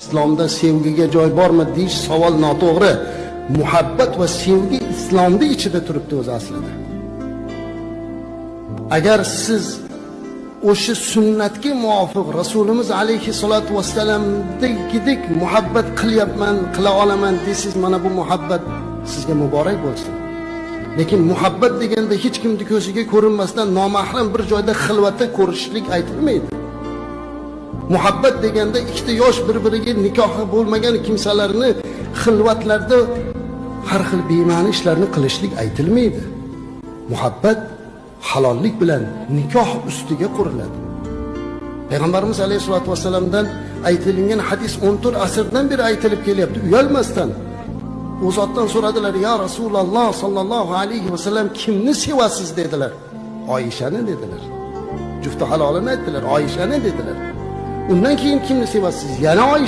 Islomda sevgiga joy bormi deyish savol noto'g'ri. Muhabbat va sevgi islomda ichida turibdi o'zi aslida. Agar siz o'sha sunnatga muvofiq Rasulimiz alayhissalotu vassalamdagidek muhabbat qilyapman, qila olaman desangiz, mana bu muhabbat sizga muborak bo'lsin. Lekin muhabbat deganda hech kimni ko'ziga ko'rinmasdan nomahram bir joyda xilvatda ko'rishishlik aytilmaydi. Muhabbat deganda ikkita yosh bir-biriga nikohi bo'lmagan kimsalarni xilvatlarda har xil bema'ni ishlarni qilishlik aytilmaydi. Muhabbat halollik bilan nikoh ustiga quriladi. Payg'ambarimiz alayhisolatu vassalamdan aytilingan hadis 14 asrdan beri aytilib kelyapti, uyalmasdan. U zotdan so'radilar: "Ya Rasululloh sallallohu alayhi vasallam, kimni sevasiz?" dedilar. Oyishani dedilar. Jufti halolini aytdilar, Oyishani dedilar. Undan keyin kimni sevasiz? Yana Oyisha.